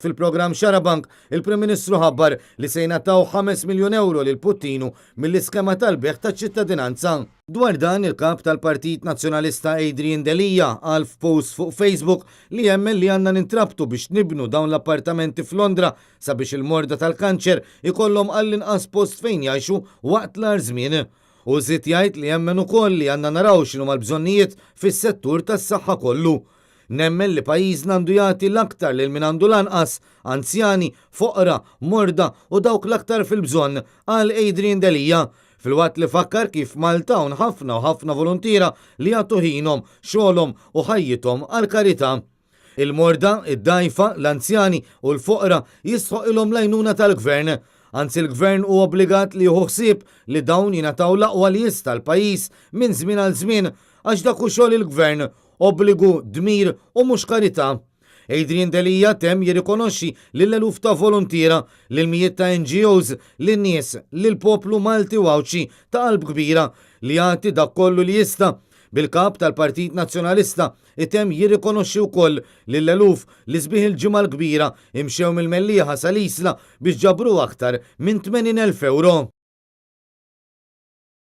Fil-programm Xarabank, il-Prim Ministru ħabbar li se jingħataw 5 miljun ewro lil Puttinu mill-iskema tal-bejgħ taċ-ċittadinanza. Dwar dan, il-Kap tal-Partit Nazzjonalista Adrian Delia qal f'post fuq Facebook li jemmen li għandna nintrabtu biex nibnu dawn l-appartamenti f'Londra sabiex il-morda tal-kanċer ikollhom għall-inqas post fejn jgħixu waqt l-agħar żmien. Hu żied jgħid li jemmen ukoll li għandna naraw x'inhuma l-bżonnijiet fis-settur tas-saħħa kollu. Nemmen li pajjiżna għandu jagħti l-aktar lil min għandu l-anqas, anzjani, foqra, morda u dawk l-aktar fil-bżonn, qal Adrian Delia, filwaqt li fakkar kif f'Malta hawn ħafna u ħafna voluntiera li jagħtu ħinhom, xogħolhom u ħajjithom għall-karità. Il-morda, id-dgħajfa, l-anzjani u l-foqra jistħoqilhom l-għajnuna tal-Gvern. Anzi l-Gvern hu obbligat li jieħu ħsieb li dawn jingħataw l-aqwa li jista' l-pajjiż minn żmien għal żmien għax dak hu xogħol il-Gvern Obbligu, dmir u mhux karità. Adrian Delia temm jirrikonoxxi lill-eluf ta' voluntiera, lill-mijiet ta' NGOs, lin-nies, lill-poplu Malti u Għawdxi ta' qalb kbira li jagħti dak kollu li jista', bil-Kap tal-Partit Nazzjonalista itemm jirrikonoxxi wkoll lill-eluf li sbieħ il-Ġimgħa l-Kbira imxew mill-Mellieħa sal-Isla biex ġabru aktar minn 80,000 ewro.